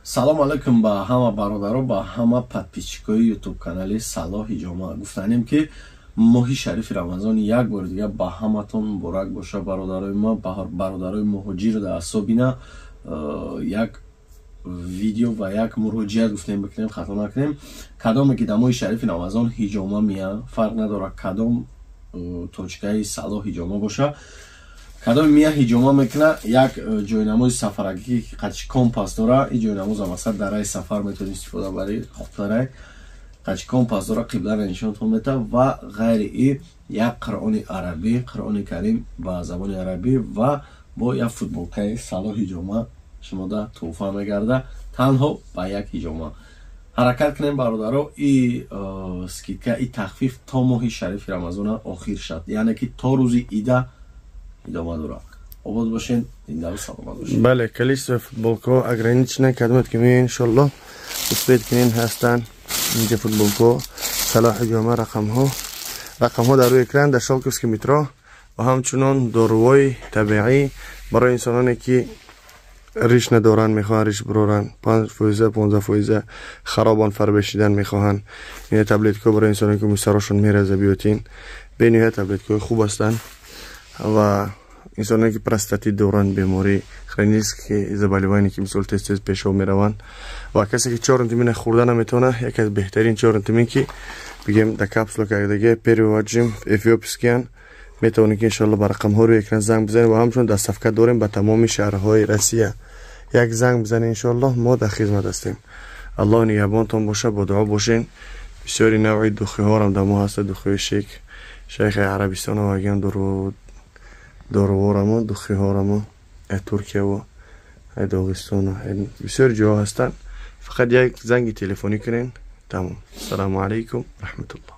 Салом алейкум ба ҳама бародаро, ба ҳама подписчикои ютуб канали Салоҳ Ҳиҷома. Гуфтанем, ки моҳи шарифи Рамазон як бори дигар ба ҳаматон муборак боша, бародарои ма, бародарои муҳоҷир. Дар асобина як видео ва як муроҷиат гуфтем бикунем, хато накунем. Кадоме ки дар моҳи шарифи Рамазон ҳиҷома мия, фарқ надорад кадом точкаи Салоҳ Ҳиҷома боша, кадоми мия ҳиҷома мекуна, як ҷойнамози сафарагӣ ки қачи компас дора. Ин ҷойнамоза масалан дар раи сафар метавонӣ истифода барӣ, хубтарай. Қачи компас дора, қибларо нишонтон мета ва ғайри и як Қуръони арабӣ, Қуръони Карим ба забони арабӣ ва бо як футболкаи Салоҳ Ҳиҷома шумода тӯҳфа мегарда, танҳо ба як ҳиҷома. Ҳаракат кунем, бародаро. И скидка, и тахфиф то моҳи шарифи Рамазона охир шад, яъне ки то рӯзи ида идома дорад. Обод бошен, зиндаву саломат бошен. Бале, количество футболкаҳо ограничено. Кадомет ки меоен, иншоллоҳ, успеть кунен. Ҳастанд инҷа футболкаҳо Салоҳ Ҳиҷома. Рақамҳо дар рӯи экран, дар Шолковский метро. Ва ҳамчунон доруҳои табиӣ барои инсононе ки риш надоранд, мехоҳанд риш бироранд, 5 фоиза, 15 фоиза, харобан фарбешидан мехоҳанд. Ин таблеткаҳо барои инсоне ки мӯйсарошон мераза, биотин, бениҳоят таблеткаҳои хуб ҳастанд. Ва инсоне ки простатит доранд, бемории хронические заболевания, ки мисол тез тез пешоб мераванд, ва касе ки чорнтимина хӯрда наметавона, яке аз беҳтарин чорнтимин ки бигем, да капсула кардаге, первый отжим, эфиопскиян. Метавонед ки иншоалло ба рақамҳо рӯи экран занг бизанед. Ва ҳамчунон доставка дорем ба тамоми шаҳрҳои Россия. Як занг бизанед, иншоаллоҳ, мо дар хизмат ҳастем. Аллоҳ нигаҳбонтон боша, бо дуо бошен. Бисёри навъи духиҳорам дар мо ҳаста, духиҳои шек, шайхи Арабистон оваргиам, доруворамо, духиҳорамо Туркияву Доғистону бисёр ҷоҳо ҳастанд. Фақат як занги телефонӣ кунен, тамом. Ассалому алайкум раҳматуллоҳ.